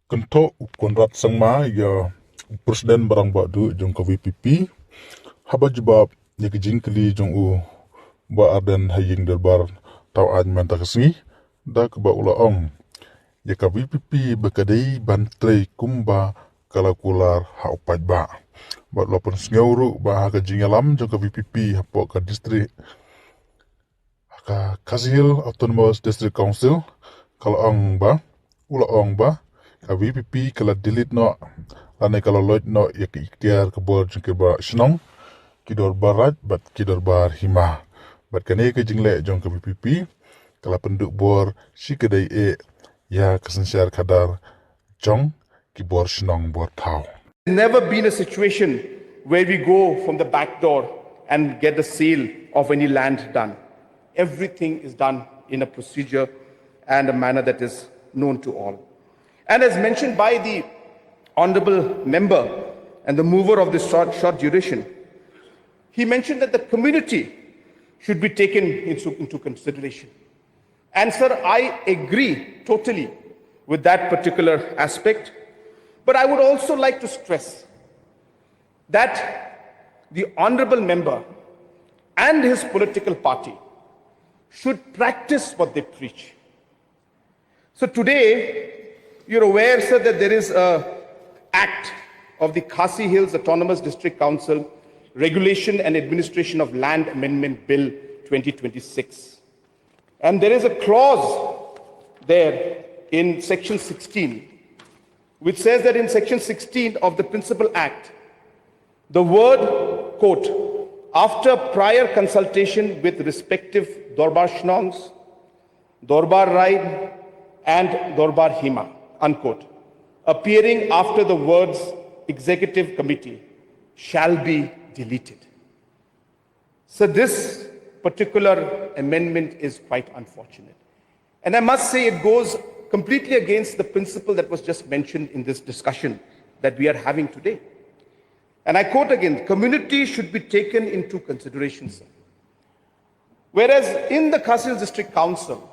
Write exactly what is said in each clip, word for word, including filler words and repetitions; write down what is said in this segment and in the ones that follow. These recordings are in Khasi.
Kynthoh u Conrad Sangma, ïa u President ba rangbah duh jong ka VPP, haba jubab ïa ka jingkylli jong u Bah Ardent ha ïing dorbar Tawaiñ mynta ka sngi, da kaba u la ong ïa ka VPP ba ka dei ban trei kumba ka la kular ha u paidbah. Bad u la pynsngew ruh ba ha ka jingïalam jong ka VPP hapoh ka district, ha ka Khasi Hills Autonomous District Council, ka la ong ba, u la ong ba ka VPP ka la delete noh lane ka la loit noh ïa ka iktiar ka bor jong ki dorbar shnong, ki dorbar raid bad ki dorbar hima. Bad kane ka jingleh jong ka VPP ka la pynduh bor shi kdai eh ïa ka synshar khadar jong ki bor shnong bor thaw. Never been a situation where we go from the back door and get the sale of any land done. Everything is done in a procedure and a manner that is known to all. And as mentioned by the honorable member and the mover of this short, short duration, he mentioned that the community should be taken into, into consideration. And sir, I agree totally with that particular aspect. But I would also like to stress that the honorable member and his political party should practice what they preach. So today, you're aware, sir, that there is a act of the Khasi Hills Autonomous District Council Regulation and Administration of Land Amendment Bill twenty twenty-six. And there is a clause there in section sixteen, which says that in section sixteen of the Principal Act, the word, quote, "after prior consultation with respective Dorbar Shnongs, Dorbar Raid, and Dorbar Hima," unquote, appearing after the words "Executive Committee," shall be deleted. So this particular amendment is quite unfortunate. And I must say it goes completely against the principle that was just mentioned in this discussion that we are having today. And I quote again, "Community should be taken into consideration, sir." Whereas in the Khasi Hills District Council,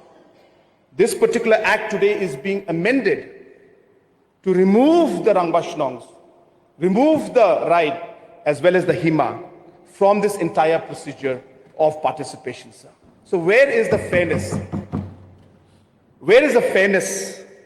this particular act today is being amended to remove the Rangbah Shnongs, remove the Raid as well as the Hima from this entire procedure of participation, sir. So where is the fairness? Where is the fairness